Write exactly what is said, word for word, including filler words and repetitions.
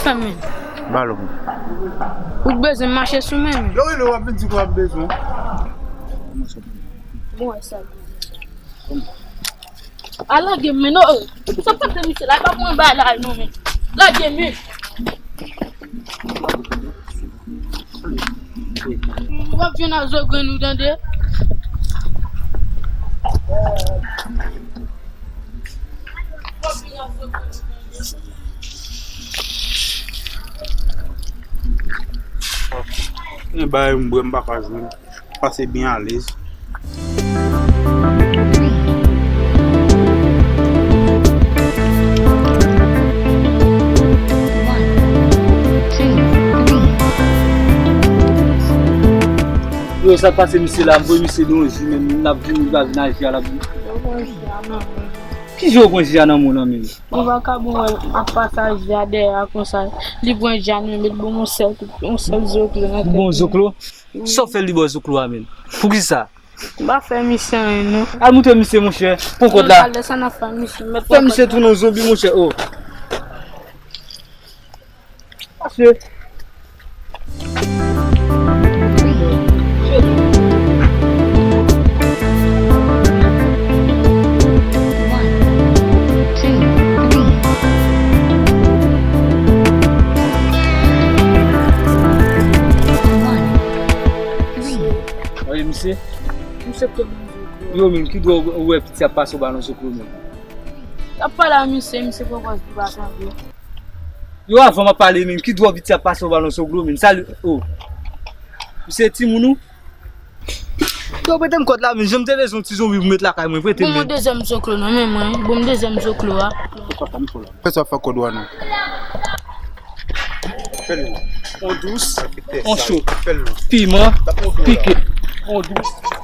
Sa menm. Balon. Ou bezwen mache sou mwen menm. Yo, yo, w ap vin di w ap bezwen. Bon, sa. A lage men non. Sa pa te misye la, pa mwen ba la non men. Lage men. W ap jwenn a zo grenn ou tande. Gen bagay m bwè m pa ka jwenn. Pase byen alèz. Yo, sa k pase misye la, m voye misye de yon jou, men l ap vini, li va vin aji a, l ap vini. Ki jan w pran ji a nan men w lan menm? Yon vakabon wè ap pase a dèyè a konsa. Li pran ji a nan men, li ban m yon sèl, yon sèl zoklo nan tèt. Bon zoklo? Sa w fè l li ba w zoklo a menm? Poukisa? M pa fè misye anyen non. Al montre misye monchè. Pran kòd la. Fè misye tounen yon zonbi monchè. Oh. Pase. Oye, misye. Yo, men, ki dwa ou wè piti ap pase w balon sou kou, men? Ap pale a misye, misye poko di pa tande. Yo, avan m ap pale, men, ki dwa piti ap pase w balon sou kou, men? Sa li, oh. Misye timoun ou? Yo, prete m kòd la, men, jan m te bezwen yon ti zonbi pou met lakay mwen, prete m. Bon, men dezyèm zoklo nan men mwen, bon, dezyèm zoklo a. Fè sa w fè kòd ou a non. Fè l non. On dous, on cho. Fè l non. Piman, pike. On dous.